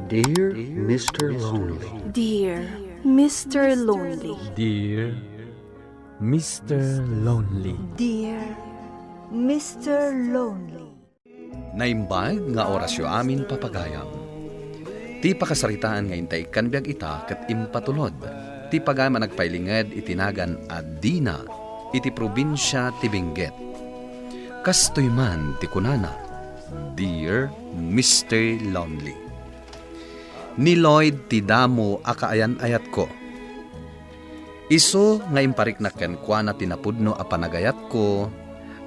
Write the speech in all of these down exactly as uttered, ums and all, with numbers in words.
Dear Mister Lonely. Dear Mister Lonely. Dear Mister Lonely. Dear Mister Lonely. Naimbag nga orasyo amin, papagayam. Ti pakasaritaan nga intay ikkan biag ita ket impatulod ti pagayam a nagpailinged iti nagan a Dina iti probinsia ti Benguet. Kastoy man ti kunana, "Dear Mister Lonely." Ni Lloyd ti damo a kaayan-ayatko. Isu nga impariknak kenkuana ti napudno a panagayatko,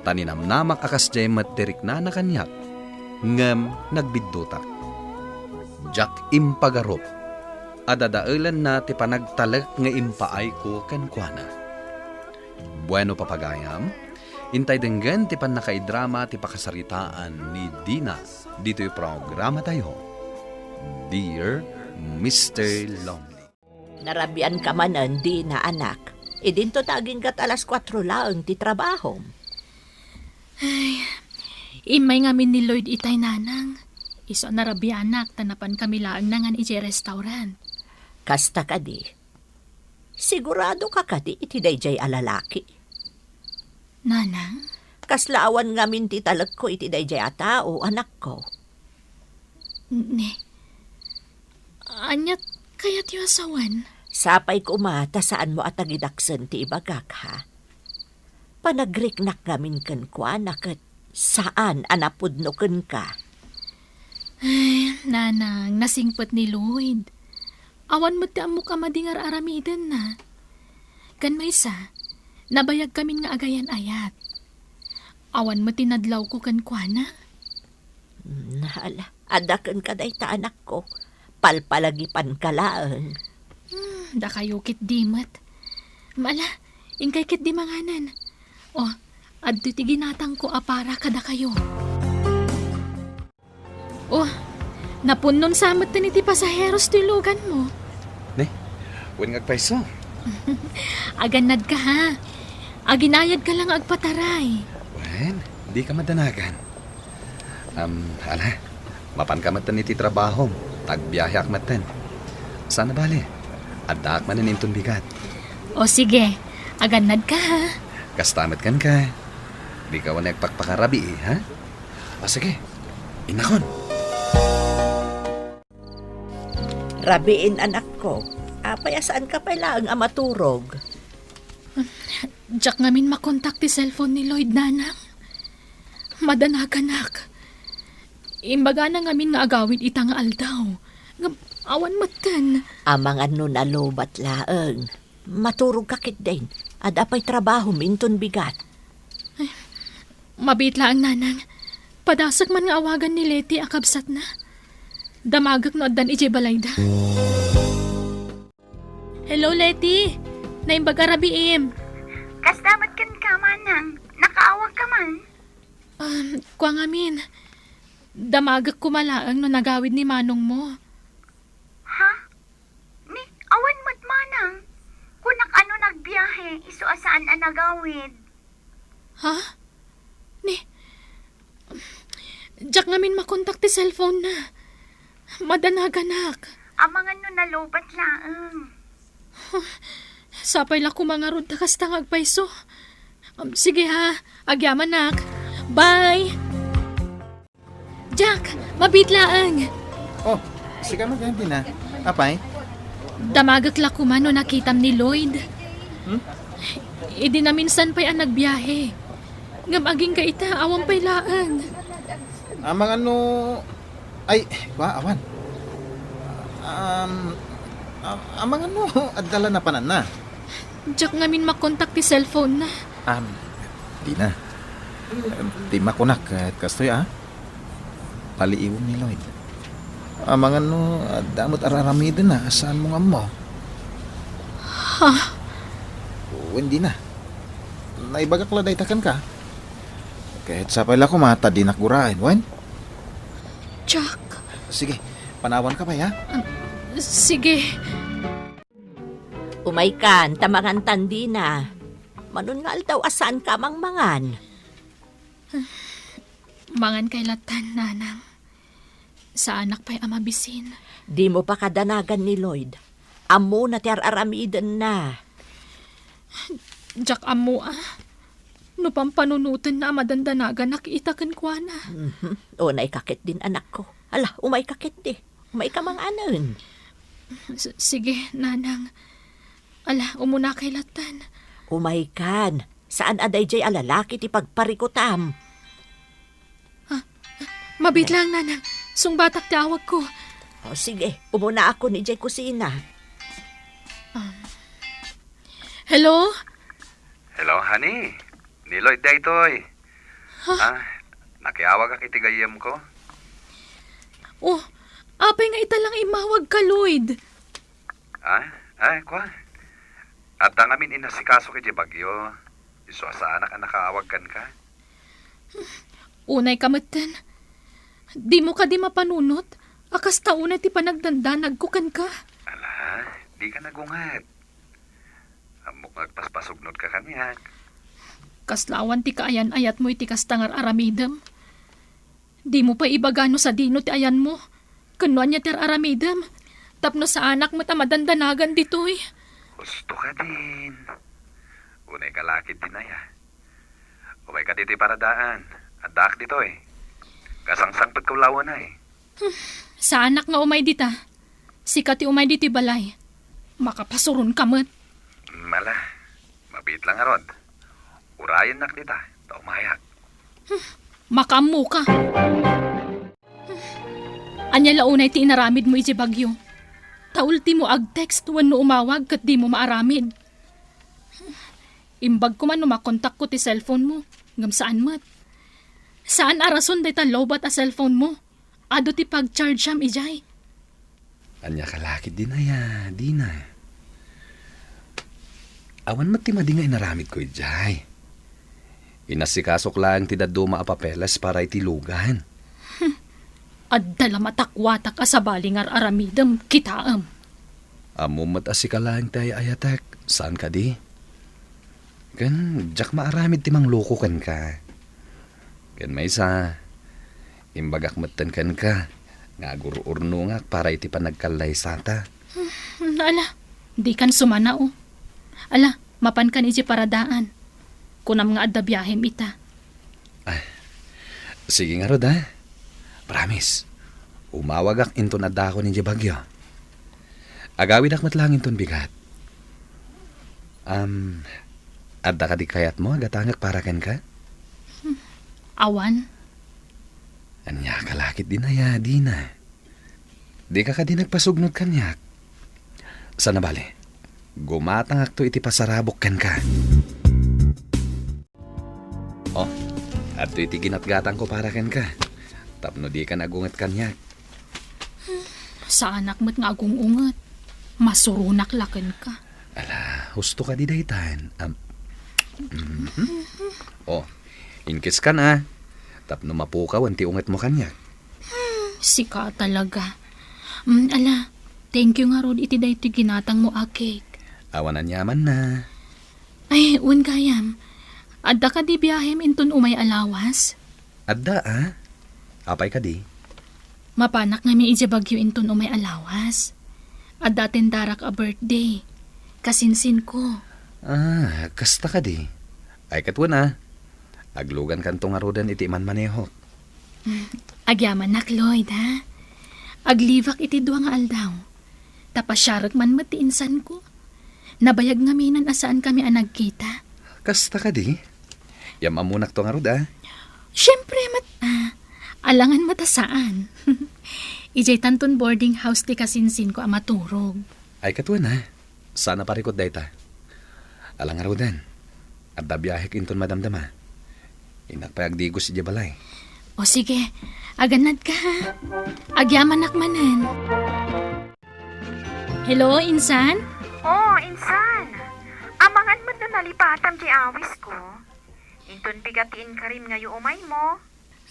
ta ninamnamak a kasdiay met ti riknana kaniak, ngem nagbiddutak. Diak impagarup a dadaelenna ti panagtalek nga impaayko kenkuana. Bueno, papagayam, intay denggen ti pannakaidrama ti pakasaritaan ni Dina ditoy programatayo, Dear Mister Lonely. Narabian ka manen, Dina, anak. Idinto ta aginggat alas kuatro laeng ti trabahom. Ay, immay ngamin ni Lloyd itay, nanang. Isu a narabianak ta napan kami laeng nangan idiay restaurant. Kasta kadi? Sigurado ka kadi iti daydiay a lalaki? Nanang? Kasla awan ngamin ti talekko iti daydiay a tao, anakko. Ni, ania kayatyo a sawen? Sapay koma ta saanmo a tagidaksen ti ibagak, ha? Panagriknak ngamin kenkuana ket saan a napudno kenka. Ay, nanang, nasingpet ni Lloyd. Awan met ti ammok a madi nga ar-aramidenna. Ken maysa, nabayag kamin nga agayan-ayat. Awan met ti nadlawko kenkuana. Mm, hala, adda kenka dayta, anakko. Palpalagipanka laeng. Hmm, dakayo ketdi met. Mala, inkay ketdi manganen. O, adtoy ti ginatangko a para kadakayo. O, napunnon sa metten iti pasaheros toy luganmo. Ne? Wen nga agpayso? Agannadka, ha? Aginayadka la nga agpataray. Wen, dika madanagan. Am, ala, mapanka metten iti trabahom, ta agbiaheak metten. Saan a bale, addaak manen inton bigat. O sige, agannadka, ha? Kasta met kenka. Dika wen agpakpakarabii, ha? O sige, innakon. Rabiin, anakko. Apay a saanka pay laeng a maturog? Diak ngamin makontak ti cellphone ni Lloyd, nanang. Madanaganak. Imbagana ngamin nga agawid ita nga aldaw. Ngem awan metten. Amangan no nalubat laeng. Maturogka ketdin. Adda pay trabahom inton bigat. Ay, mabiit laeng, nanang. Padasek man nga awagan ni Leti a kabsatna. Damagek no addan idiay balayda. Hello, Leti. Naimbag a rabiim. Kasta met kenka, manang. Nakaawagka man? Um, kua ngamin. Damagek koma laeng no nagawid ni manongmo. Ha? Ni, awan met, manang. Kunak a no nagbiahe, isu a saan a nagawid. Ha? Ni, diak ngamin makontak ti cellphone na. Madanaganak. Amangan no nalubat laeng. Sapay la koma ngarud ta kasta nga agpayso. Um, sige ha, agyamanak. Bye! Jack, mabiit laeng. Oh, sika met, Dina. Apay? Damagek la koma no nakitam ni Lloyd. Hmm? Idi naminsan pay a nagbiahe. Ngem agingga ita, awan pay laeng. Amangan no, ay, kua, awan. Um, a-, amangan no, adda la napananna. Diak ngamin makontak ti cellphone na. Um, Dina. Ti makunak, ket kastoy, a? Paliiwem ni Lloyd. Amangan no, adda met ar-aramiden na, saanmo nga ammo? Ha? Wen, Dina. Naibagak la dayta kenka. Ket sapay la koma ta dinak guraen, wen? Jack. Sige, panawanka pay, ha? Um, sige. Umaykan, ta mangantan, Dina. Manon nga aldaw a saanka a mangmangan? Mangankay lattan, nanang. Saanak pay a mabisin. Dimo pakadanagan ni Lloyd. Ammona ti ar-aramidenna. Diak ammo a. No pampanunotenna a madandanaganak ita kenkuana. Mhm. Unay ka ketdin, anakko. Ala, umay ka ketdi. Umay ka manganen. S-, sige, nanang. Ala, umuna kay lattan. Umay kan. Saan a daydiay a lalaki ti pagparikutam. Ah, mabit lang, nanang. Sungbatak ti awagko. O, sige, umuna ako ni jay kusina. Ah. Hello? Hello, honey. Ni Lloyd daytoy. Ha? Ah, nakiawagak iti gayyemko. Oh, apay nga ita lang immawagka, Lloyd? Ah, ay, kua. Adda ngamin inasikasok iti bagyo. Isu a saanak a nakaawag kenka. Unay ka metten. Dimo kadi mapanunot a kasta unay ti panagdandanagko kenka? Ala, di ka nagunget. Ammok nga agpaspasugnod ka kaniak. Kasla awan ti kaayan-ayatmo iti kasta nga ar-aramidem. Dimo pay ibaga no sadino ti ayanmo, ken no ania ti ar-aramidem, tapno saanak met a madandanagan ditoy. Husto kadin. Unay ka lakit din aya. Umay ka ditoy paradaan. Addaak ditoy. Kasangsangpetka la unay. Hmm, saanak nga umay dita. Sika ti umay ditoy balay. Makapasuronka met. Mala, mabit lang ngarud. Urayennak dita, ta umayak. Hmm, makaammoka. Hmm, ania la unay ti inaramidmo iti bagyo? Ta ultimo agtext wenno umawag ket dimo maaramid. Imbag koma no makontakko ti cellphone mo, ngem saan met. Saan a rason dayta lowbat a cellphone mo. Adu ti pagchargeam idiay. Ania ka lakit din aya, Dina? Awan met ti madi nga inaramidko idiay. Inasikasok laeng ti dadduma a papeles para iti lugan. Hmm. Adda la matakuatak a sabali nga ar-aramidem, kitaem. Ammom met a sika laeng ti ay-ayatek, saan kadi? Ken diak maaramid ti mangloko kenka. Ken maysa, imbagak metten kenka nga agur-urnongak para iti panagkallaysata. Hmm, ala, dikan sumanao. Ala, mapankan iti paradaan. Kunam nga adda biahem ita. Ah, sige ngarud, ha? Promise. Umawagak inton addakon idiay bagyo. Agawidak met laeng inton bigat. Am, adda kadi kayatmo a gatangek para kenka? Hmm, awan. Ania ka lakit din aya, Dina? Dika kadi nagpasugnod kaniak? Sana bale, gumatangakto iti pasarabok kenka. Oh, adtoy ti ginatgatangko para kenka. Tapno dika nagunget kaniak. Saanak met nga agung-unget. Masuronak la kenka. Ala, husto kadi daytan. Am, mhm. Oh, inkiskan a. Tapno mapukawan ti ungetmo kaniak. Hmm, sika talaga. Mm, ala, thank you ngarud iti daytoy ginatangmo a cake. Awan aniamanna. Ay, wen gayam. Adda kadi biahem inton umay a lawas? Adda, a? Apay kadi? Mapanak ngamin idiay bagyo inton umay a lawas. Adda atendarak a birthday. Kasinsinko. Ah, kasta kadi? Ay, ket wen a. Aglugankanto ngaruden iti imanmanehok. Mm, agyamanak, Lloyd, ha? Aglibak iti dua nga aldaw. Ta pasiarek man met ti insanko. Nabayag ngaminen a saankami a nagkita. Kasta kadi? Yam-ammonakto ngarud, a? Siempre met, a. Alangan met a saan. Idiay tanton boarding house ti kasinsinko a maturog. Ay, ket wen a. Saan a parikut dayta. Ala ngaruden. Adda biahek inton madamdama. Innak pay agdigos idiay balay. O sige, agannadka, ha? Agyamanak manen. Hello, insan? Oh, insan. Amangan met no nalipatam ti awisko. Inton bigat ti inkarim nga umaymo.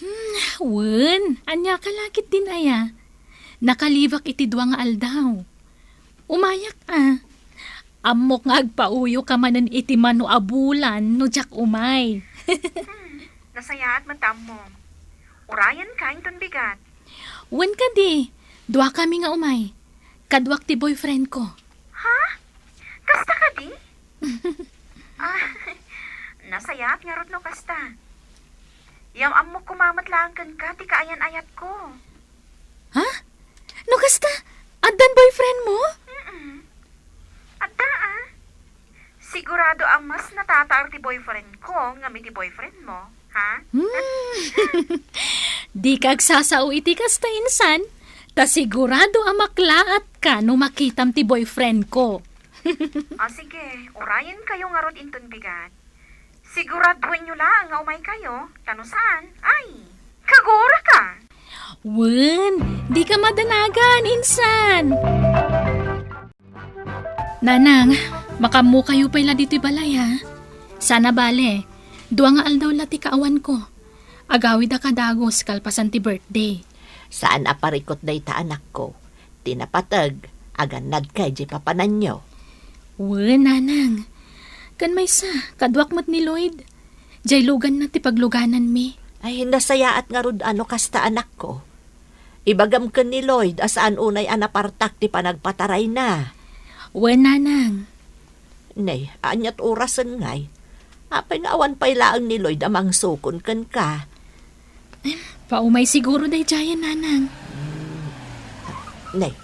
Hmm, wen, ania ka lakit din aya? Nakalibak iti dua nga aldaw. Umayak a. Ammok nga agpauyo ka manen iti mano a bulan no diak umay. Hmm, nasayaat met ta ammom. Urayan ka inton bigat. Wen kadi, duakami nga umay. Kaduak ti boyfriend ko. Ha? Kasta kadi? Ah, nasayaat ngarud no kasta. Yam-ammok koma met laeng kenka ti kaayan-ayatko. Ha? No kasta, addan boyfriend mo? Mm-mm. Adda, ah. Sigurado a mas natataar ti boyfriend ko ngem iti boyfriend mo, ha? Hmm. Dika agsasao iti kasta insan, ta sigurado a maklaatka no makitam ti boyfriend ko. Ah, sige, urayenkayo ngarud inton bigat. Siguraduenyo laeng nga umaykayo, ta no saan, ay, kaguraka! Wen, dika madanagan, insan! Nanang, makaammokayo pay la ditoy balay, ha? Saan a bale, dua nga aldaw la ti kaawanko. Agawid a kadagus kalpasan ti birthday. Saan a parikut dayta, anakko. Ti napateg, agannadka idiay papananyo. Wen, nanang. Ken maysa, kaduak met ni Lloyd. Diay luganna ti paglugananmi. Ay, nasayaat ngarud a no kasta, anakko. Ibagam ken ni Lloyd a saan unay a napartak ti panagpatarayna. Wen, nanang. Nay, aniat orasen ngay? Apay nga awan pay laeng ni Lloyd a mangsukon kenka? Em, paumay siguro daydiayen, nanang. Nay,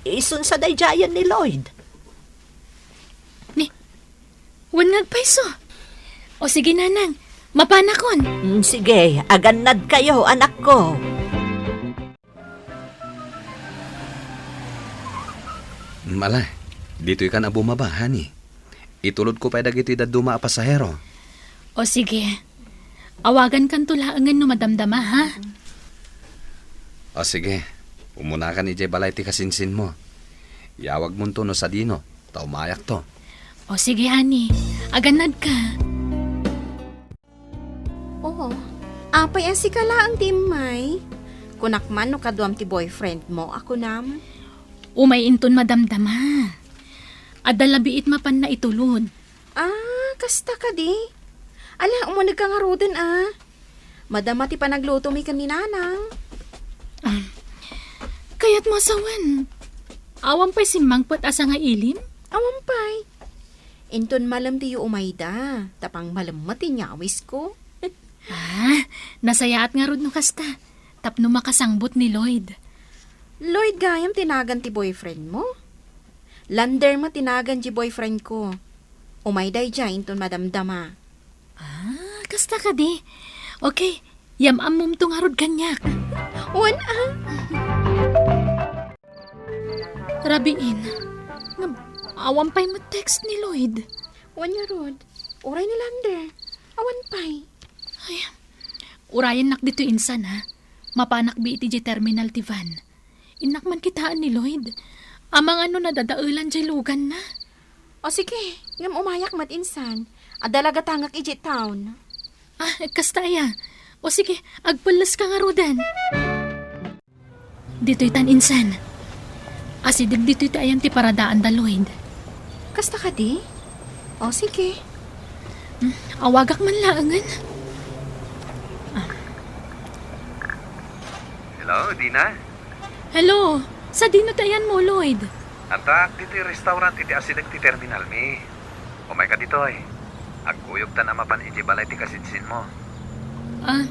isunsa daydiayen ni Lloyd? Ni, wen nga agpayso. O sige, nanang, mapanakon. Mm, sige, agannadkayo, anakko. Mala, ditoy kan a bumaba, honey. Itulodko pay dagitoy dadduma a pasahero. O sige. Awagankanto laengen no madamdama, ha? O sige. Umunakan idiay balay ti kasinsinmo. Yawagmonto no sadino, ta umayakto. O sige, honey. Agannadka. Oh, apay a sika laeng ti immay? Kunak man no kaduam ti boyfriend mo a kunam. Umay inton madamdama. Adda la biit mapanna itulod. Ah, kasta kadi? Ala, umunegka ngaruden, a. Madama ti panaglutomi ken ni Nanang. Ah, kayatmo a sawen. Awan pay simmangpet a sangailim? Awan pay. Inton malem diyo umayda, ta pangmalem met ti nyawisko. Ah, nasayaat ngarud no kasta, tapno makasangbut ni Lloyd. Lloyd gayam ti nagan ti boyfriend mo? Lander met ti nagan ti boyfriend ko. Umay daydiay inton madamdama. Ah, kasta kadi? Okay, yam-ammomto ngarud kaniak. Wen, a. Rabiin, ngem awan pay met text ni Lloyd. Wen ngarud, uray ni Lander. Awan pay. Ay, urayennak ditoy insan, a. Mapanak bi iti diay terminal ti van. Innak man kitaen ni Lloyd. Amangan no nadadaelan diay luganna. O sige, ngem umayak met insan. Adda la gatangek idiay town. Ah, kasta aya. O sige, agpelleska ngaruden. Ditoy tan insan. Asideg ditoy ti ayan ti paradaanda Lloyd. Kasta kadi? O, sige. Hmm, awagak man laengen. Ah. Hello, Dina? Hello. Sadino ti ayanmo, Lloyd? Addaak ditoy restaurant iti asideg ti terminalmi. Umayka ditoy. Agkuyogtan a mapan idiay balay ti kasinsinmo. Ah,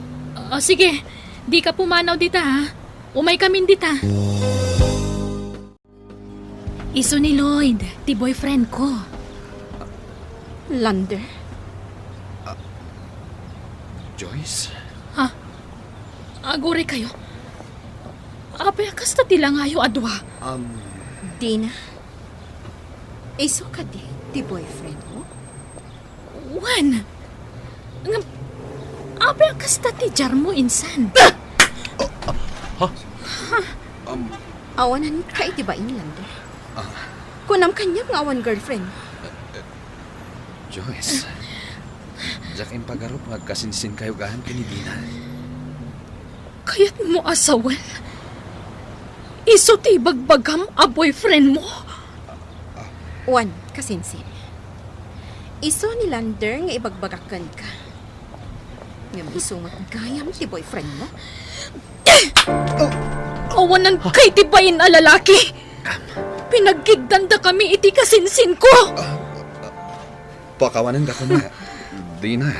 ah, sige. Dika pumanaw dita, ha? Umaykamin dita. Isu ni Lloyd, ti boyfriend ko. Lander? Ah, Joyce? Ha? Aguraykayo? Apay a kasta ti langayo a dua? Um, Dina, isu kadi ti boyfriend mo? Wen. Ngem, apay a kasta ti diarmo insan? Ha? Um, Awananka iti bain, Lander. Ah. Kunam kaniak nga awan girlfriend. Joyce, diak impagarup nga agkasinsinkayo gayam ken ni Dina. Kayatmo a sawen? Isu ti ibagbagam a boyfriend mo? Wen, kasinsin. Isu ni Lander nga ibagbagak kenka. Ngem isu met gayam ti boyfriend mo? Awananka iti bain a lalaki. Pinagkiddandakami iti kasinsinko. Pakawanenda koma, Dina,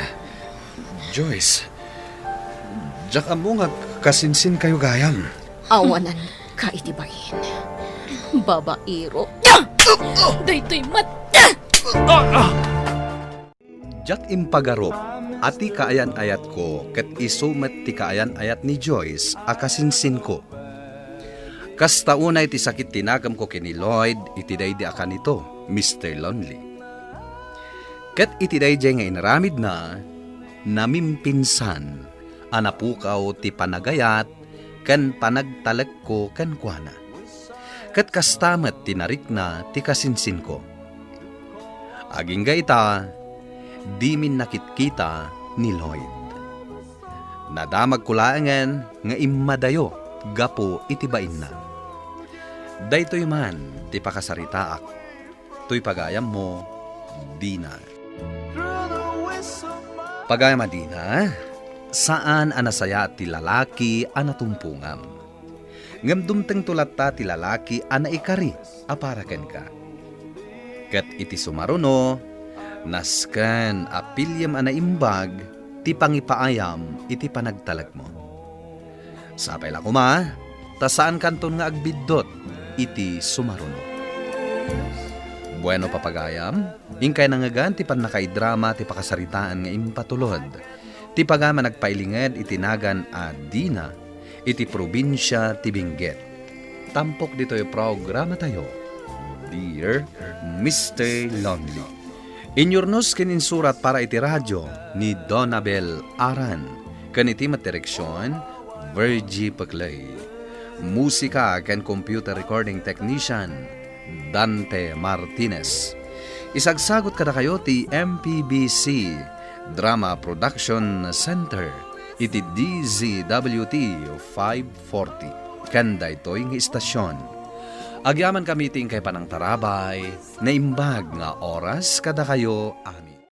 Joyce. Diak ammo nga kasinsinkayo gayam. Awananka iti bain. Babaero. Daytoy met. Diak impagarup a ti kaayan-ayatko ket isu met ti kaayan-ayat ni Joyce a kasinsinko. Kasta unay ti sakit ti nakemko ken ni Lloyd iti daydi a kanito, Mister Lonely. Ket iti daydiay nga inaramidna, namimpinsan a napukaw ti panagayat ken panagtalekko kenkuana. Ket kasta met ti narikna ti kasinsinko. Agingga ita, dimin nakitkita ni Lloyd. Nadamagko laengen nga immadayo gapu iti bainna. Daytoy man ti pakasaritaak. Toy pagayammo, Dina. Pagayam a Dina, saan a nasayaat ti lalaki a natumpongam. Ngem dumtengto latta ti lalaki a naikari a para kenka. Ket iti sumaruno, nasken a piliem a naimbag ti pangipaayam iti panagtalekmo. Sapay la koma, ta saankanton nga agbiddut iti sumaruno. Bueno, papagayam, inkay nangngegan ti pannakaidrama ti pakasaritaan nga impatulod. Ti pagayam a nagpailinged iti nagan a Dina iti probinsia ti Benguet. Tampok ditoy programatayo, Dear Mister Lonely. Inyurnos ken insurat para iti radio ni Donabel Aran, ken iti met direksion, Virgie Peclay. Musika ken computer recording technician, Dante Martinez. Isagsagut kadakayo ti M P B C Drama Production Center iti D Z W T five forty ken daytoy nga istasion. Agyamankami iti inkay panangtarabay, naimbag nga oras kadakayo amin.